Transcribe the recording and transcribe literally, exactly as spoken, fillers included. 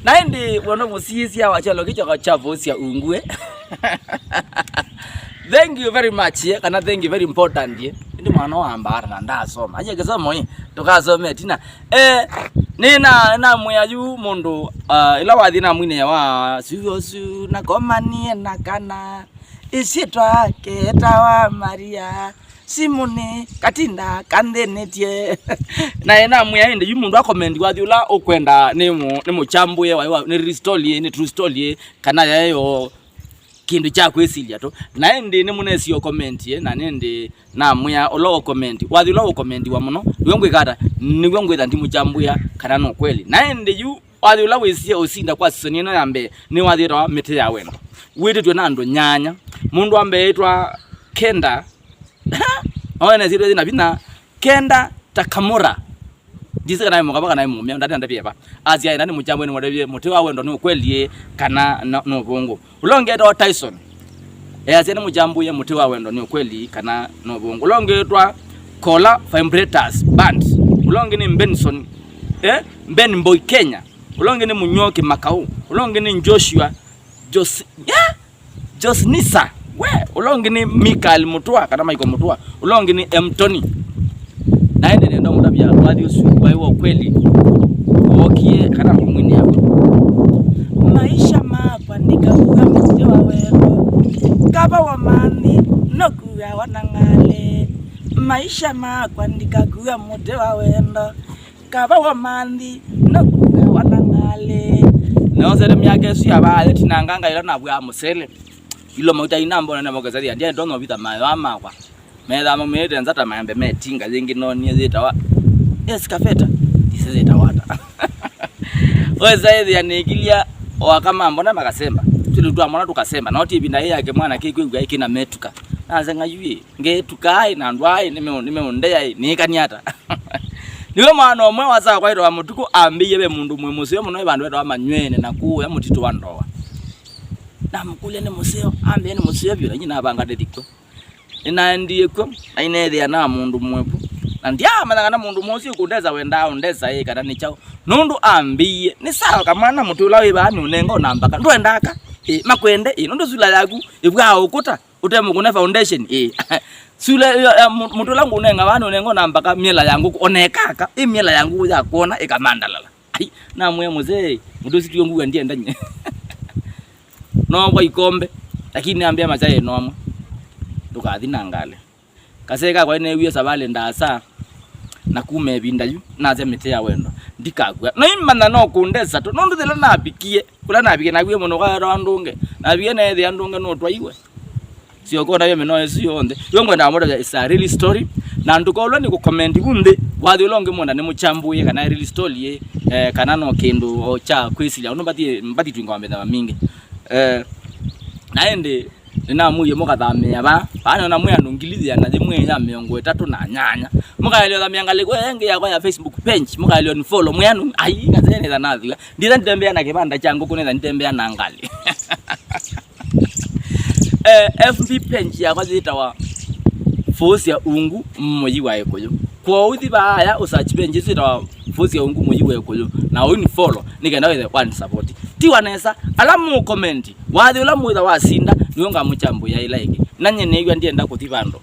Na ĩndĩ wona mũsisya wa kyalo kĩcho kya Vosia Ungue. Thank you very much, eh, kana thank you very important, eh. Ĩndĩ mwana wa mbara na ndasoma. Aje kĩsomo, eh, tũkasome tina. Eh, nĩna, namwĩa yu mũndũ, ah, ĩla wathi na mwine wa suo su na komanie na kana. Ĩsyĩtwa ketawa Maria. Simũnĩ katinda kanthĩnĩtye. Na ĩnamwĩa ĩndĩ yu mũndũ akomendi wathi ũla ũkwenda nĩ mũ-, nĩ mũchambũe wa, wa, nĩ real story, nĩ true story, kana yayo kĩndũ kya kwĩsilya tu. Na ĩndĩ nĩ mũnesie ũkomentie, na nĩndĩ namwĩa ũla ũkomenti, wathi ũla ũkomentiwa mũno, nĩw'o ngwĩka ata, nĩw'o ngwĩtha ndimũchambũĩa kana nĩ ũkweli. Na ĩndĩ yu wathi ũla wĩsie ũsinda kwa season ĩno ya mbee nĩ wathi wĩtawa Mĩtĩ ya Wendo. Wĩtĩtwe na andũ nyanya. Mũndũ wa mbee ĩtwa Kenda. Oene sitwe na vinya. Kenda Takamura. Ndisi kana mũkava kana mũmya, ndati ndavye va. Asia enda nĩ mũchambũe nĩ mũtavye Mũtĩ wa Wendo nĩ ũkweli kana no, no ũvũngũ. Ũla ũngĩ etawa Tyson. Easya nĩ mũchambũe Mũtĩ wa Wendo nĩ ũkweli kana no ũvũngũ. Ũla ũngĩ etawa Kola Vibrators Band. Ũla ũngĩ nĩ Benson, eh? Ben Boy Kenya. Ũla ũngĩ nĩ Mũnyuoki Makau. Ũla ũngĩ nĩ Joshua Jos-, yeah? Josnisa. We, ũla ũngĩ nĩ Mikael Mũtũa, kana Michael Mũtũa. Ũla ũngĩ nĩ M Tony. Na ĩndĩ nenda mũtavya wathi ũsu waĩ wa ũkweli. Wokie kana ngũmwini yaku. Maisha makwa ndikakua Mũtĩ wa Wendo. Kava wa manthi, no kuawa na ng'ale. Maisha makwa ndikakua Mũtĩ wa Wendo. Kava wa manthi, no kuawa na ng'ale. Neosele myaka ĩsu ya vaa, ĩtinanganga ĩla navwaa mũsele. Ilo mauta ina mbona na mokesa thia, ndiye ndono vita mayo makwa. Metha mamete nzata maembe metinga, yĩngĩ nonie yĩtawa excavator. Ise yĩtawa ata. Wesa ĩthĩa nĩkilya o akama mbona makasemba. Tũlĩ twa mwana tũkasemba. No ti ĩvinda yake mwana kĩkwĩw'a kĩna metuka. Nasenga yui. Ngetuka ai na andũ ai nĩmeũndeai nĩĩkani ata. Nĩwe mwana ũmwe wa saa kwaitwa wa mũtukũ ambĩie ve mũndũ mwĩ mũseo mũno vandũ wetawa Manyweni na kũũya mũtitũ wa Ndoa. Namũkũlya nĩ mũseo, ambĩa nĩ mũseo vyũ, na nyina avanga ndĩthi kw'o. Nĩnaendie kw'o, na ineethĩa na mũndũ mwĩvu. Na ndyaamanya kana mũndũ mũseo kũndesa wendaa ũndesa ĩ kana nĩ kyaũ. Nũndũ ambĩie, nĩ sawa kamwana mũtĩ ũla wĩ vaa nĩ ũnenga ona mbaka. Ndwendaa ka? Ĩ, makwende, ĩ, nũndũ sula yaku ĩvwaa ũkũta. Ũtemũkũne foundation, ĩ. Sula ya, ya mũ-, mũtĩ ũla ngũnenga vaa nũnenga ona mbaka myela ya ngũkũ, ona ĩkaka, ĩ myela ya ngũkũ ya kwona ĩkamandalala. Ai, namwĩa mũsee, mũtĩ ũsu tiwe ngũa ndienda nye. No kwa ikombe, lakini ambĩa machaĩ nomwe. Ndũkathi na ngalĩ. Kasee kakwa neewie savalĩ ndaasa, na kuma ĩvinda yu, nasya Mĩtĩ ya Wendo, ndikakua. No imanya no kũndesa tu, nũndũ thĩla navikie, kũla navikie, navikie mũno kwa andũ angĩ, navikie neethĩa andũ angĩ nũtwaiwe. Sio kona yo mĩno ĩsu yonthe. Yo ngwenda mũtavya is a real story. Na ndũkolwe nĩ kũkomenti vu nthĩ, wathi ũla ũngĩ mwenda nĩ mũchambũie kana real story ĩ, eh, kana no kĩndũ o kya kwĩsilya. Ũndũ mbathi, mbathi twingawa mĩthemba mingĩ. Eh, na ĩndĩ nĩnamwĩie mũkathamĩa vaa. Vaa nĩona mwĩ andũ ngili ĩana yĩmwe ya mĩongo ĩtatũ na nyanya. Mũkaelio thamĩa ngalĩko ĩngĩ yakwa ya Facebook page. Mũkaelio unfollow mwĩ andũ. Ai, ngasene tha nathua. Nditha nditembea na kĩvanda kya ngũkũ, nĩtha nditembea na ngalĩ. Eh, F B page yakwa yĩtawa Vosia Ungu Mũyi wa Ĩkũyũ. Kwoou thi vaaya ũ search page ĩsu yĩtawa Vosia Ungu Mũyi wa Ĩkũyũ, na ũ unfollow, nĩ kenda wĩthe wa support. Tiwa nesa, ala mũ comment, wathi ũla mwĩtha wasinda, nĩwe ngamũchambũĩa ĩla ĩngĩ. Na nyie nĩw'a ndienda kũthi vandũ.